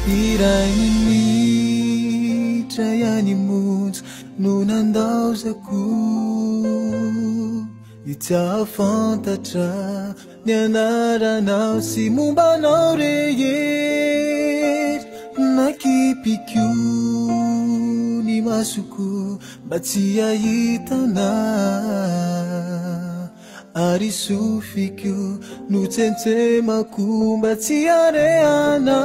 Iray minitra ihany monja no nandaozako, tsy ahafantatra ny anaranao sy momba anao rehetra. Nakipiko ny masoko mba tsy hahitana, ary sofiko no tsentsemako mba tsy hareana.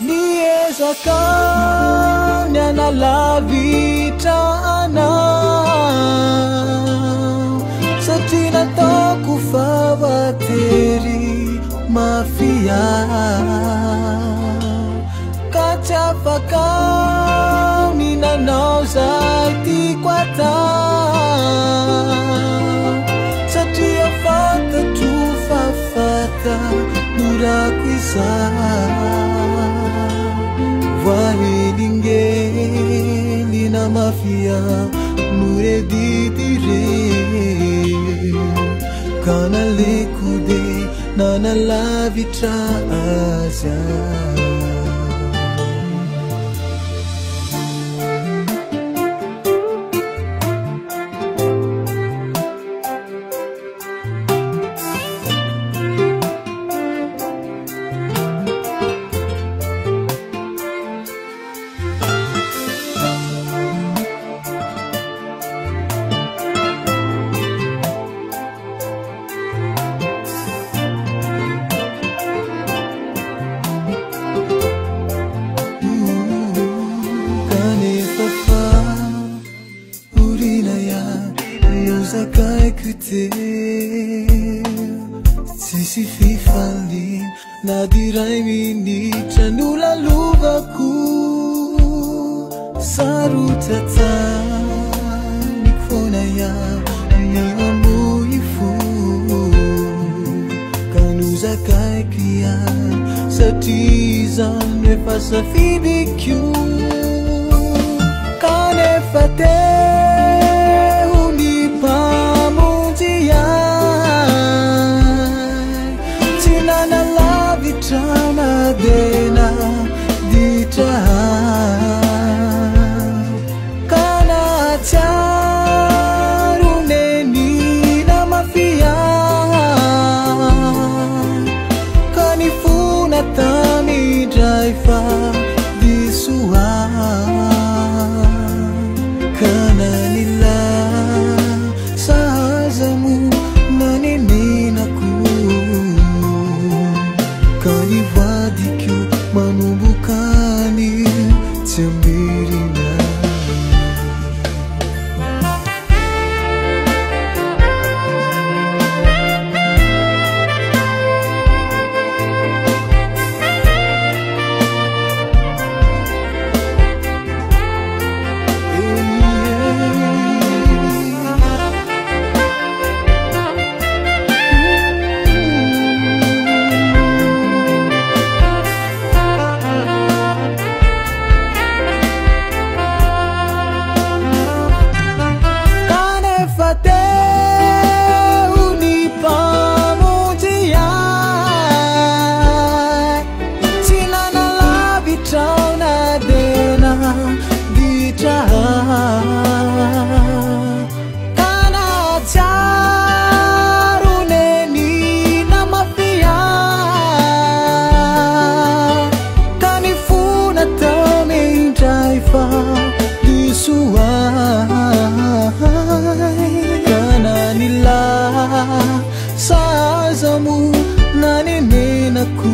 Niezaka ny analavitra anao, satria nataoko fa voatery mafia, ka tsy afaka ny nanao zay tiako atao, satria fantatro fa fatamorako izany. Voahelingelina mafia noredidire, ka naleko de nanalavitra azy aho. Kanefa fa orina ihany no zakaiko teo, tsisy fifaliana na diray minitra no lalovako. Sarotra tamiko foana ihany ny hamoy fo, ka nozakaiko ihany satria izany efa safidiko. Kanefa teo ny mpamonjy ahy, tsy nanalavitra na dia naditra ahy, ka nahatsiaro nenina mafia, ka nifona tamindray fa diso ahy. Ka nanila sahaza moa nanenenako, ka nivadiko manomboka any tsy ambirina. Kanefa teo ny mpamonjy ahy, tsy nanalavitra na dia naditra ahy, ka nahatsiaro nenina mafia, ka nifona tamindray fa diso ahy. Ka nanila sahaza moa nanenenako,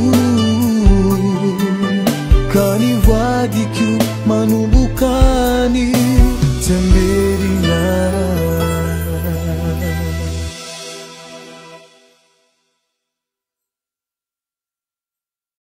ka nivoadiko manomboka any tsy ambirina.